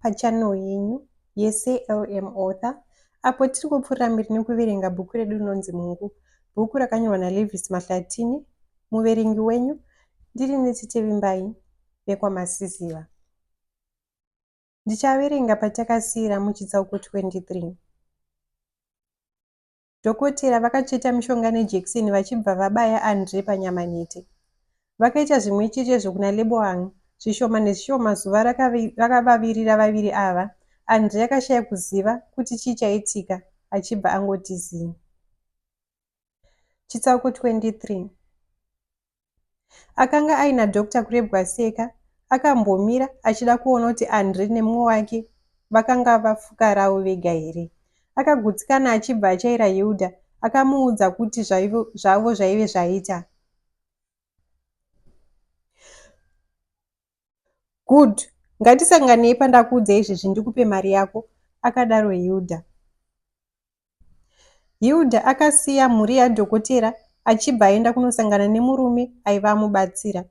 pachannel yenyu yeCLM Author apo tiri kupfuurira mberi nekuverenga bhuku redu rinonzi Mungu, bhuku rakanyorwa naLevis Mahlatini, muverengi wenyu ndiri Netete Vimbai vekwaMasiziva. Ndichaverenga patakasiira muchitsauko 23. Dhokotera vakatsveta mishonga nejekiseni vachibva vabaya Andre panyama nhete. Vakaita zvimwe chetezvo kuna Leboang. Zvishoma nezvishoma zuva rakavavirira vaviri ava, Andre akashaya kuziva kuti chii chaitika achibva angoti zii. Chitsauko 23. Akanga aina Doctor Kurebwaseka akambomira achida kuona kuti Andre nemumwe wake vakanga vafuka ravo vega here. Akagutsikana achibva achaira Hilda akamuudza kuti zvavo zvaive zvaita. Good, ngatisanganei pandakuudza izvezvi ndikupe mari yako, akadaro Hilda. Hilda akasiya mhuri yadhokotera achibva aenda kunosangana nemurume aiva amubatsira.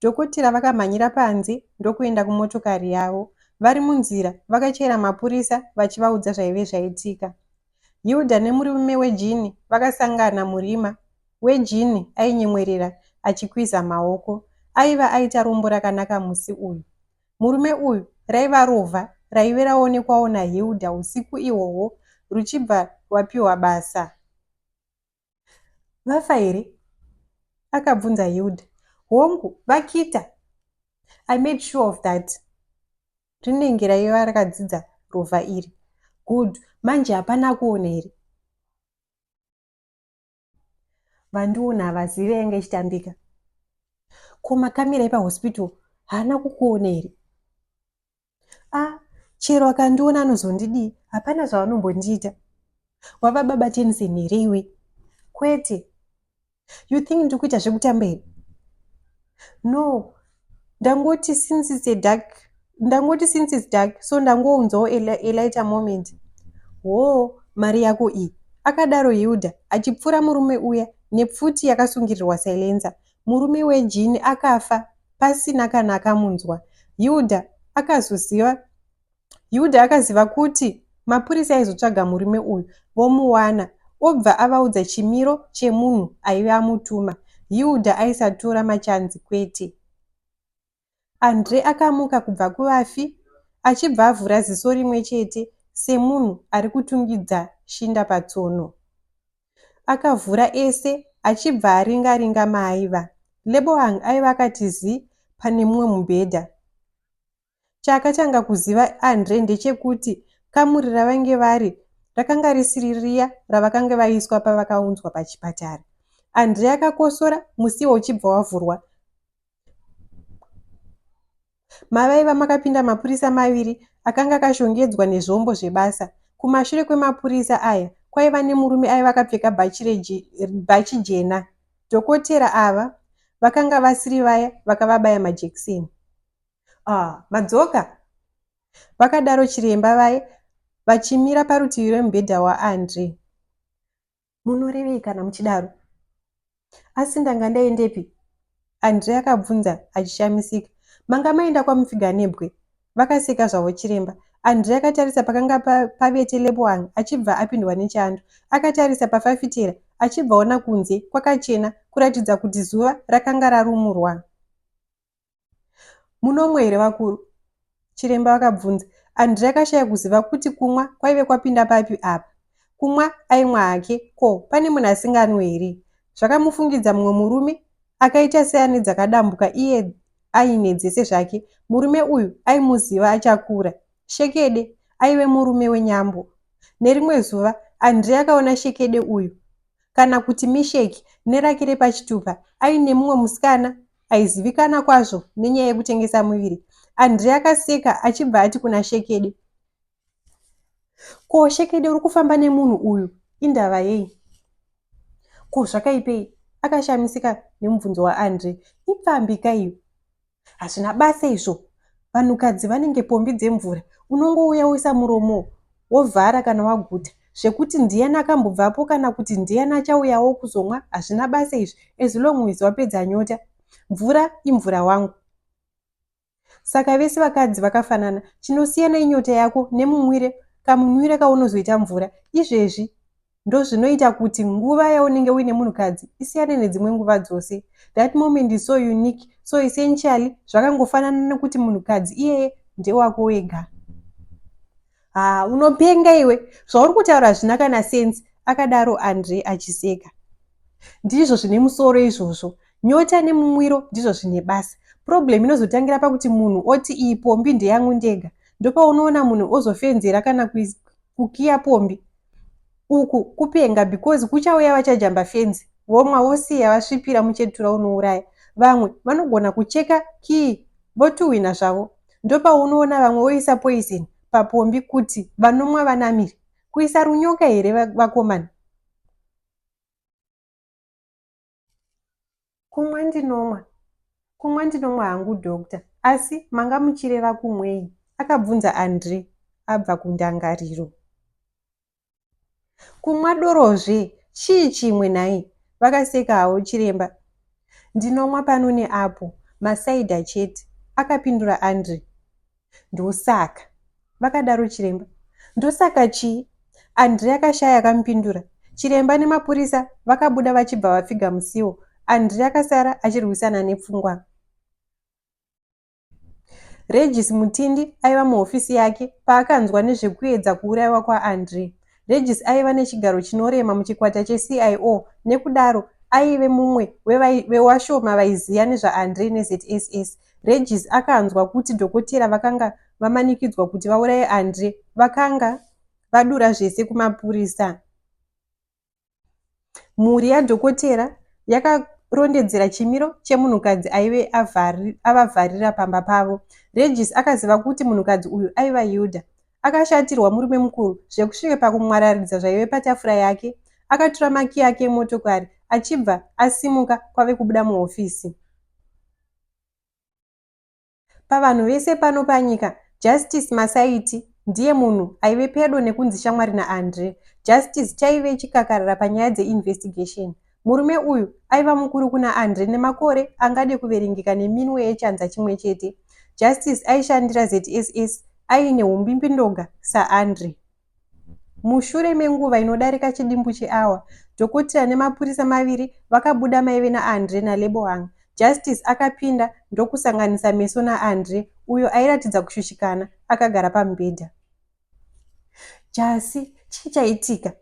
Dhokotera vakamhanyira panze ndokuenda kumotokari yavo. Vari munzira vakachaira mapurisa vachivaudza zvaive zvaitika. Hilda nemurume wejini vakasangana murima. Wejini ainyemwerera achikwiza maoko. Aiva aita rombo rakanaka musi uyu. Murume uyu raiva rovha raive raonekwawo naHilda usiku ihwohwo ruchibva rwapiwa basa. Vafa here? akabvunza Hilda. Hongu, vakita. I made sure of that. Rinenge raiva rakadzidza rovha iri. Good, manje hapana akuona here? Vandiona havazive yanga ichitambika. Ko makamera epahospital haana kukuona here? Ah, chero akandiona anozondidii? Hapana zvavanombondiita. Wava baba Tensen here iwe? Kwete. You think ndiri kuita zvekutamba here? No, ndangoti since it's a dark, ndangoti since it's dark so ndangounzawo a lighter moment. Hoo, mari yako iyi, akadaro Hilda achipfura murume uya nepfuti yakasungirirwa silencer. Murume wejini akafa pasina kana akamunzwa. Hilda akazoziva Hilda akaziva kuti mapurisa aizotsvaga murume uyu vomuwana obva avaudza chimiro chemunhu aive amutuma. Hilda aisatora machanzi kwete. Andre akamuka kubva kuvafi achibva avhura ziso rimwe chete semunhu ari kutungidza shinda patsono. Akavhura ese achibva aringa ringa maaiva. Lebohang aiva akati zii pane mumwe mubhedha. Chaakatanga kuziva Andre ndechekuti kamuri ravainge vari rakanga risiri riya ravakanga vaiswa pavakaunzwa pachipatara. Andre akakosora, musiwo uchibva wavhurwa. Mavaiva makapinda mapurisa maviri akanga akashongedzwa nezvombo zvebasa. Kumashure kwemapurisa aya kwaiva nemurume aiva akapfeka bhachi jena. Dhokotera ava vakanga vasiri vaya vakavabaya majekiseni. Ah, madzoka? Vakadaro chiremba vaye vachimira parutivi rwemubhedha waAndre. Munorevei kana muchidaro? Asi ndanga ndaendepi? Andre akabvunza achishamisika. Manga maenda kwaMupfiganebwe? Vakaseka zvavo chiremba. Andre akatarisa pakanga pavete Leboang achibva apindwa nechando. Akatarisa pafafitera achibva ona kunze kwakachena kuratidza kuti zuva rakanga rarumurwa. Munomwa here vakuru? Chiremba vakabvunza. Andre akashaya kuziva kuti kumwa kwaive kwapinda papi apa. Kumwa aimwa hake ko pane munhu asinganwe here? Zvakamufungidza mumwe murume akaita seane dzakadambuka iye aine dzese zvake. Murume uyu aimuziva achakura. Shekede aive murume wenyambo. Nerimwe zuva Andre akaona Shekede uyu kana kuti Misheki nerake repachitupa aine mumwe musikana aizivikana kwazvo nenyaya yekutengesa muviri. Andre akaseka achibva ati kuna Shekede, Ko Shekede uri kufamba nemunhu uyu indava yei? Ko zvakaipei? Akashamisika nemubvunzo waAndre. Ipfambi ka iyo. Hazvina basa izvo. Vanhukadzi vanenge pombi dzemvura. Unongouya woisa muromo wovhara kana waguta. Zvekuti ndiyani akambobvapo kana kuti ndiyani achauyawo kuzomwa hazvina basa izvi as long as wapedza nyota. Mvura imvura wangu. Saka vese vakadzi vakafanana, chinosiyana inyota yako nemumwire kamunwire kaunozoita mvura. Izvezvi ndozvinoita kuti nguva yaunenge uine munhukadzi isiyane nedzimwe nguva dzose. That moment is so unique, so essentially zvakangofanana nekuti munhukadzi iyeye ndewako wega. Haa unopenga iwe, zvauri kutaura hazvina kana sense, akadaro Andre achiseka. Ndizvo zvine musoro izvozvo. Nyota nemumwiro ndizvo zvine basa. Problem inozotangira pakuti munhu oti iyi pombi ndeyangu ndega. Ndopaunoona munhu ozofenzera kana kukiya pombi. Uku kupenga because kuchauya vachajamba fenzi vomwa vosiya vasvipira muchetura unouraya. Vamwe vanogona kucheka kiyi votuhwina zvavo. Ndopaunoona vamwe voisa poison papombi kuti vanomwa vanamire. Kuisa runyoka here vakomana? Kumwa ndinomwa. Kumwa ndinomwa hangu doctor. Asi manga muchireva kumwei? Akabvunza Andre abva kundangariro. Kumwa dorozve? Chii chimwe nhai? Vakaseka havo chiremba. Ndinomwa pano neapo, masaidha chete, akapindura Andre. Ndosaka, vakadaro chiremba. Ndosaka chii? Andre akashaya akamupindura. Chiremba nemapurisa vakabuda vachibva vapfiga musiwo. Andre akasara achirwisana nepfungwa. Regis Mutindi aiva muhofisi yake paakanzwa nezvekuedza kuuraiwa kwaAndre. Regis aiva nechigaro chinorema muchikwata cheCIO nekudaro aive mumwe wevashoma vaiziva nezvaAndre neZSS. Regis akanzwa kuti dhokotera vakanga vamanikidzwa kuti vauraye Andre vakanga vadura zvese kumapurisa. Mhuri yadhokotera yakarondedzera chimiro chemunhukadzi aive avavharira pamba pavo. Regis akaziva kuti munhukadzi uyu aiva Hilda. Akashatirwa murume mukuru zvekusvika pakumwararidza zvaive patafura yake. Akatora makiyi ake emotokari achibva asimuka kwave kubuda muhofisi. Pavanhu vese pano panyika, Justice Masaiti ndiye munhu aive pedo nekunzi shamwari naAndre. Justice chaive chikakarara panyaya dzeinvestigation. Murume uyu aiva mukuru kuna Andre nemakore angade kuverengeka neminwe yechanza chimwe chete. Justice aishandira ZSS aine humbimbindoga saAndre. Mushure menguva inodarika chidimbu cheawa, dhokotera nemapurisa maviri vakabuda maive naAndre naLebohang. Justice akapinda ndokusanganisa meso naAndre uyo airatidza kushushikana akagara pamubhedha. Jasi, chii chaitika?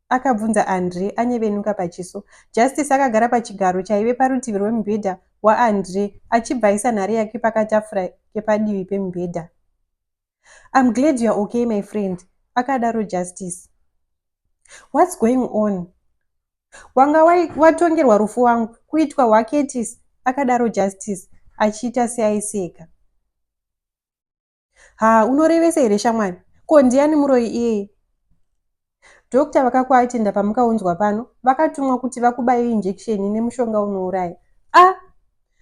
Akabvunza Andre anyevenuka pachiso. Justice akagara pachigaro chaive parutivi rwemubhedha waAndre achibva aisa nhare yake pakatafura kepadivi pemubhedha. I'm glad you're okay my friend, akadaro Justice. What's going on? Wanga watongerwa rufu wangu, kuitwa hwaKurtis, akadaro Justice achiita seaiseka. Haa unorevesa here shamwari? Ko ndiani muroyi iyeye? Doctor vakakuatenda pamukaunzwa pano vakatumwa kuti vakubaye injection ine mushonga unouraya. Ah!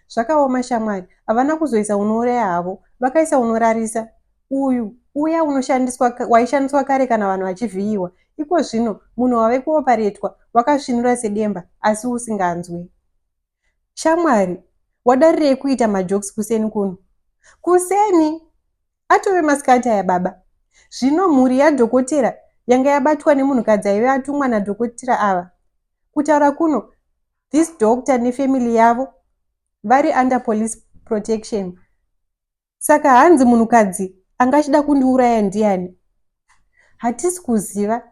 Zvakaoma shamwari, havana kuzoisa unouraya havo, vakaisa unorarisa. Uyu uya unoshandiswa waishandiswa kare kana vanhu vachivhiyiwa. Iko zvino munhu wave kuoparetwa wakasvinura sedemba asi usinganzwe. Shamwari, wadarirei kuita majokes kuseni kuno? Kuseni? Atove masikati aya baba. Zvino mhuri yadhokotera yanga yabatwa nemunhukadzi aive atumwa nadhokotera ava. Kutaura kuno, this doctor nefamily yavo vari under police protection. Saka hanzi munhukadzi anga achida kundiuraya ndiani? Hatisi kuziva,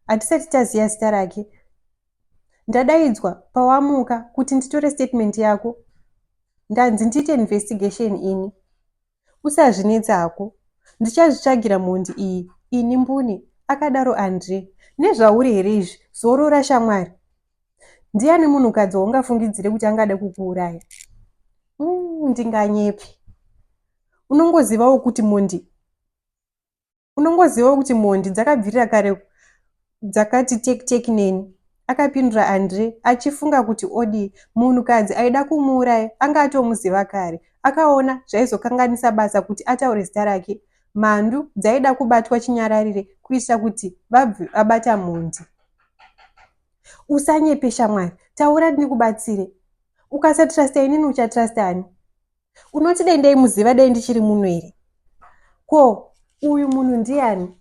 hatisati taziva zita rake. Ndadaidzwa pawamuka kuti nditore statement yako. Ndanzi ndiite investigation ini. Usazvinetsa hako. Ndichazvitsvagira mhondi iyi ini mbune, akadaro Andre. Nezvauri here izvi? Zorora shamwari. Ndiani munhukadzi waungafungidzire kuti angade kukuuraya? Ndinganyepi. Unongozivawo kuti mhondi Unongozivawo kuti mhondi dzakabvirira kare dzakati teki teki neni, akapindura Andre achifunga kuti odii. Munhukadzi aida kumuuraya anga atomuziva kare. Akaona zvaizokanganisa basa kuti ataure zita rake. Mhandu dzaida kubatwa chinyararire kuitira kuti vabve vabata mhondi. Usanyepe shamwari, taura ndikubatsire. Ukasatrasta inini uchatrasta ani? Unoti dai ndaimuziva dai ndichiri muno here? Ko uyu munhu ndiani?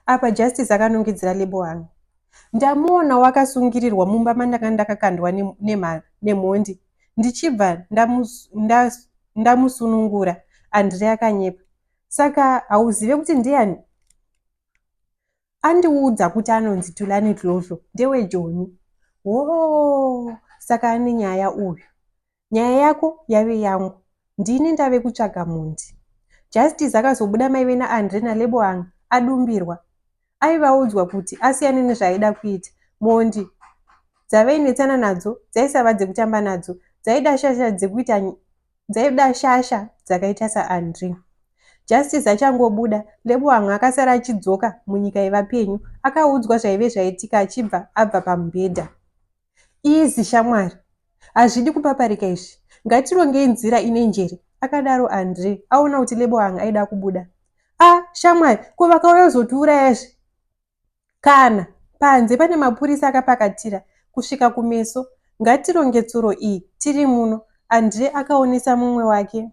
Apa Justice akanongedzera Lebohang. Ndamuona wakasungirirwa mumba mandanga ndakakandwa nemhondi ndichibva ndamusunungura. Andre akanyepa. Saka hauzive kuti ndiani? Andiudza kuti anonzi Tulani Dlodlo ndewejoni. Hoo, saka ane nyaya uyu. Nyaya yako yave yangu. Ndini ndave kutsvaga mhondi. Justice akazobuda maive naAndre naLebohang adumbirwa. Aive audzwa kuti asiyane nezvaaida kuita. Mhondi dzavainetsana nadzo dzaisava dzekutamba nadzo. Dzaida shasha dzekuita dzaida shasha dzakaita saAndre. Justice achangobuda, Lebohang akasara achidzoka munyika yevapenyu. Akaudzwa zvaive zvaitika achibva abva pamubhedha. Easy shamwari. Hazvidi kupaparika izvi. Ngatirongei nzira ine njere, akadaro Andre aona kuti Lebohang aida kubuda. Ah, shamwari, ko vakauya kuzotiurayazve? Kana, panze pane mapurisa akapakatira kusvika kumeso. Ngatironge tsoro iyi tiri muno, Andre akaonesa mumwe wake.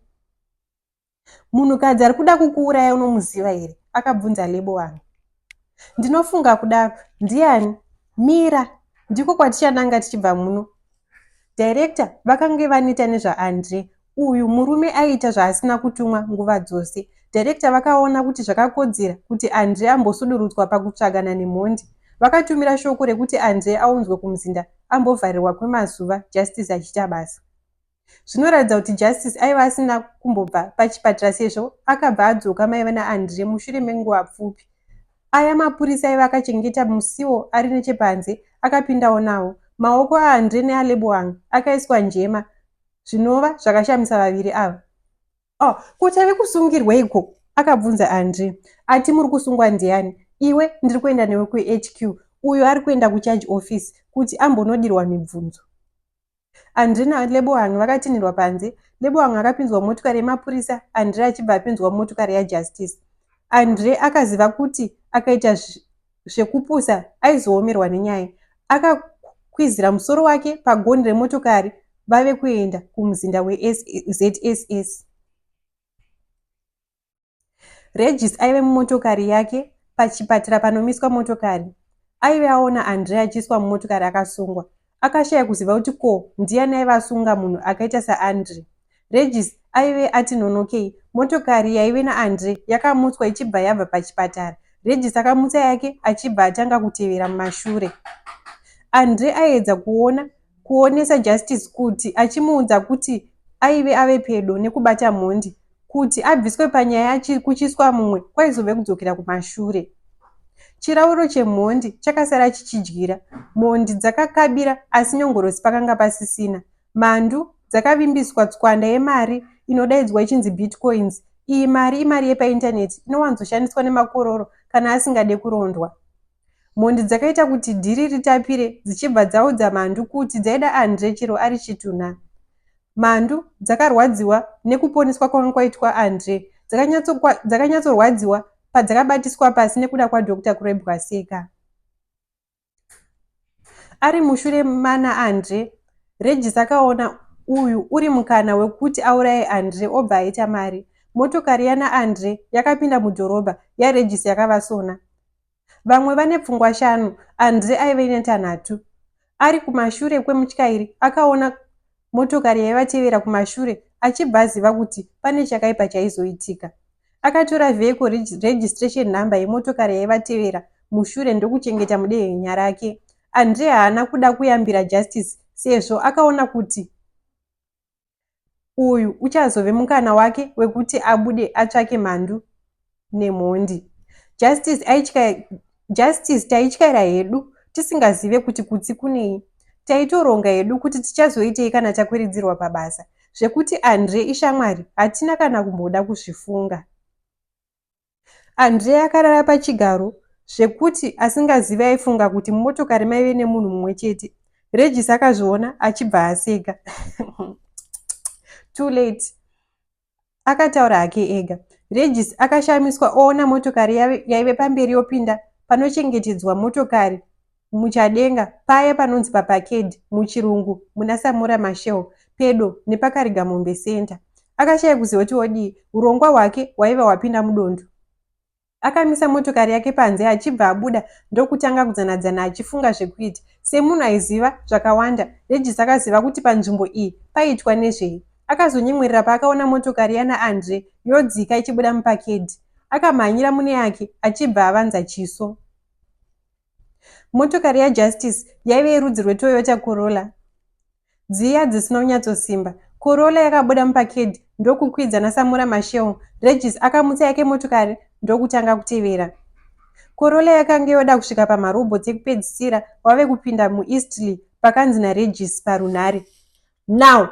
Munhukadzi ari kuda kukuuraya unomuziva here? akabvunza Leboang. Ndinofunga kudaro. Ndiani? Mira! Ndiko kwatichananga tichibva muno. Director vakange vaneta nezvaAndre. Uyu murume aiita zvaasina kutumwa nguva dzose. Director vakaona kuti zvakakodzera kuti Andre ambosudurutswa pakutsvagana nemhondi. Vakatumira shoko rekuti Andre aunzwe kumuzinda ambovharirwa kwemazuva Justice achiita basa. Zvinoratidza kuti Justice aiva asina kumbobva pachipatara sezvo akabva adzoka maiva naAndre mushure menguva pfupi. Aya mapurisa aiva akachengeta musiwo ari nechepanze akapindawo nawo. Maoko aAndre neaLeboang akaiswa njema zvinova zvakashamisa vaviri ava. Oh, ko tave kusungirweiko? akabvunza Andre. Ati muri kusungwa ndiani? Iwe ndiri kuenda newe kuHQ. Uyo ari kuenda kucharge office kuti ambonodirwa mibvunzo. Andre naLebohang vakatinhirwa panze. Lebohang akapinzwa mumotokari yemapurisa, Andre achibva apinzwa mumotokari yaJustice. Andre akaziva kuti akaita zvekupusa aizoomerwa nenyaya. Akakwizira musoro wake pagonhi remotokari vave kuenda kumuzinda weZSS. Regis aive mumotokari yake pachipatara panomiswa motokari. Aive aona Andre achiiswa mumotokari akasungwa. Akashaya kuziva kuti ko ndiani aive asunga munhu akaita saAndre. Regis aive ati nonokei. Motokari yaive naAndre yakamutswa ichibva yabva pachipatara. Regis akamutsa yake achibva atanga kutevera mumashure. Andre aiedza kuona kuonesa Justice kuti achimuudza kuti aive ave pedo nekubata mhondi. Kuti abviswe panyaya kuchiiswa mumwe kwaizove kudzokera kumashure. Chirauro chemhondi chakasara chichidyira. Mhondi dzakakabira asi nyongorosi pakanga pasisina. Mhandu dzakavimbiswa tswanda yemari inodaidzwa ichinzi bitcoins. Iyi mari imari yepaindaneti inowanzoshandiswa nemakororo kana asingade kurondwa. Mhondi dzakaita kuti dhiri ritapire dzichibva dzaudza Mhandu kuti dzaida Andre chero ari chitunha. Mhandu dzakarwadziwa nekuponeswa kwanga kwaitwa Andre. Dzakanyatsorwadziwa padzakabatiswa pasi nekuda kwaDr Kurebwaseka. Ari mushure mana Andre, Regis akaona uyu uri mukana wekuti auraye Andre obva aita mari. Motokari yana Andre yakapinda mudhorobha, yaRegis yakavasona. Vamwe vane pfungwa shanu, Andre aive netanhatu. Ari kumashure kwemutyairi akaona motokari yaivatevera kumashure achibva aziva kuti pane chakaipa chaizoitika. Akatora vehicle registration number yemotokari yaivatevera mushure ndokuchengeta mudehenya rake. Andre haana kuda kuyambira Justice sezvo akaona kuti Uyu uchazove mukana wake wekuti abude atsvake mhandu nemhondi. Justice aitya Justice taityaira hedu tisingazive kuti kutsi kunei. Taitoronga hedu kuti tichazoitei kana takwiridzirwa pabasa. Zvekuti Andre ishamwari hatina kana kumboda kuzvifunga. Andre akarara pachigaro zvekuti asingazive aifunga kuti mumotokari maive nemunhu mumwe chete. Regis akazviona achibva aseka. Too late. Akataura hake ega. Regis akashamiswa oona motokari yaive pamberi yopinda panochengetedzwa motokari muchadenga paya panonzi paparkade muchirungu muna Samora Machel. pedo nepaKarigamombe Centre. Akashaya kuziva kuti odii, hurongwa hwake hwaiva hwapinda mudondo. Akamisa motokari yake panze achibva abuda ndokutanga kudzana-dzana achifunga zvekuita. Semunhu aiziva zvakawanda, Regis akaziva kuti panzvimbo iyi paiitwa nezvei. Akazonyemwerera paakaona motokari yana Andre yodzika ichibuda mupakedhi. Akamhanyira mune yake achibva avanza chiso. Motokari yaJustice yaive yerudzi rweToyota Corolla. Dziya dzisina kunyatsosimba. Corolla yakabuda mupakedhi ndokukwidza naSamora Machel. Regis akamutsa yake motokari ndokutanga kutevera. Corolla yakange yoda kusvika pamarobhotsi ekupedzisira wave kupinda muEastlea pakanzi naRegis parunhare. Now!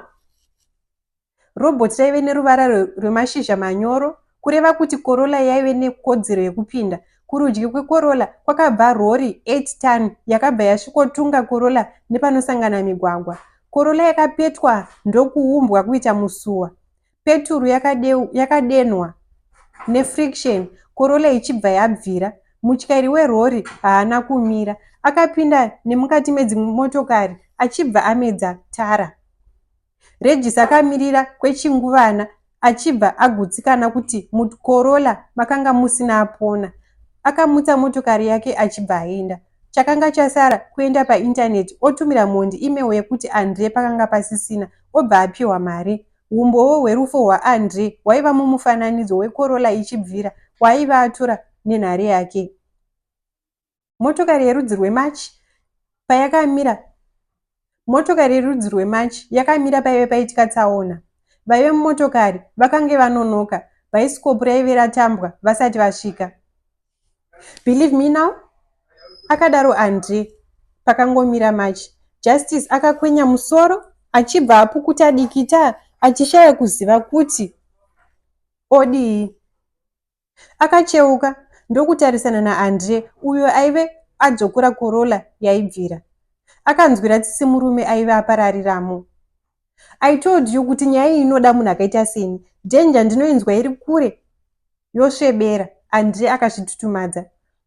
Robot raive neruvara rwemashizha manyoro, kureva kuti Corolla yaive nekodzero yekupinda. Kurudyi kweCorolla kwakabva rori 8 ton yakabva yasvikotunga Corolla nepanosangana migwagwa. Corolla yakapetwa ndokuumbwa kuita musuwa. Peturu yakadenhwa nefriction, Corolla ichibva yabvira. Mutyairi werori haana kumira. Akapinda nemukati medzimotokari achibva amedza tara. Regis akamirira kwechinguvana achibva agutsikana kuti muCorolla makanga musina apona. Akamutsa motokari yake achibva aenda. Chakanga chasara kuenda paintaneti otumira mhondi email yekuti Andre pakanga pasisina obva apiwa mari. Humbowo hwerufu rwaAndre hwaiva mumufananidzo weCorolla ichibvira waaiva atora nenhare yake. Motokari yerudzi rweMarch payakamira Motokari yerudzi rweMarch yakamira paive paitika tsaona. Vaive mumotokari vakange vanonoka, bhaisikopu raive ratambwa vasati vasvika. Believe me now? Akadaro Andre pakangomira March. Justice akakwenya musoro achibva apukuta dikita achishaya kuziva kuti odii. Akacheuka ndokutarisana naAndre uyo aive adzvokora Corolla yaibvira. Akanzwira tsitsi murume aive aparariramo. I told you kuti nyaya iyi inoda munhu akaita seni. Danger ndinoinzwa iri kure yosvebera, Andre akazvitutumadza.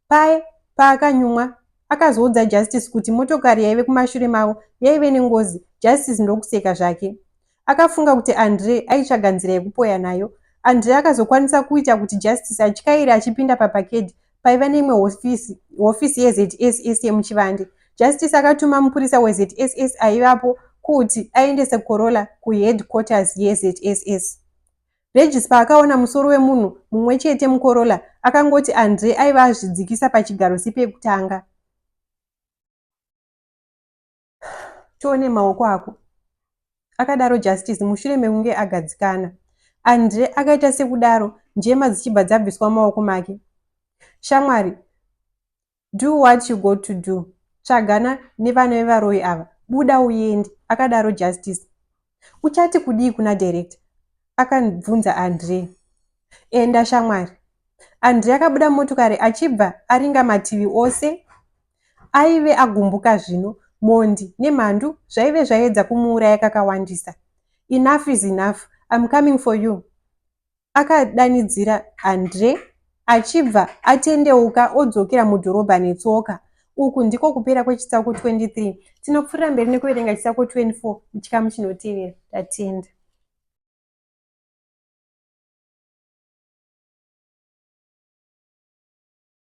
Paye paakanyumwa akazoudza Justice kuti motokari yaive kumashure mavo yaive nengozi, Justice ndokuseka zvake. Akafunga kuti Andre aitsvaga nzira yekupoya nayo. Andre akazokwanisa kuita kuti Justice atyaire achipinda papakedhi paiva neimwe hofisi, hofisi yeZSS yemuchivande. Justice akatuma mupurisa weZSS aivapo kuti aendese Corolla kuheadquarters yeZSS. Regis paakaona musoro wemunhu mumwe chete muCorolla, akangoti Andre aiva azvidzikisa pachigaro sepekutanga. Tione maoko ako, akadaro Justice mushure mekunge agadzikana. Andre akaita sekudaro njema dzichibva dzabviswa mumaoko make. Shamwari, do what you got to do. Tsvagana nevana vevaroyi ava, buda uende, akadaro Justice. Uchati kudii kuna director? akabvunza Andre. Enda shamwari. Andre akabuda mumotokari achibva aringa mativi ose. Aive agumbuka zvino, mhondi nemhandu zvaive zvaedza kumuuraya kakawandisa. Enough is enough, I'm coming for you, akadanidzira Andre achibva atendeuka odzokera mudhorobha netsoka. Uku ndiko kupera kwechitsauko 23. Tinopfuurira mberi nekuverenga chitsauko 24 muchikamu chinotevera. Tatenda.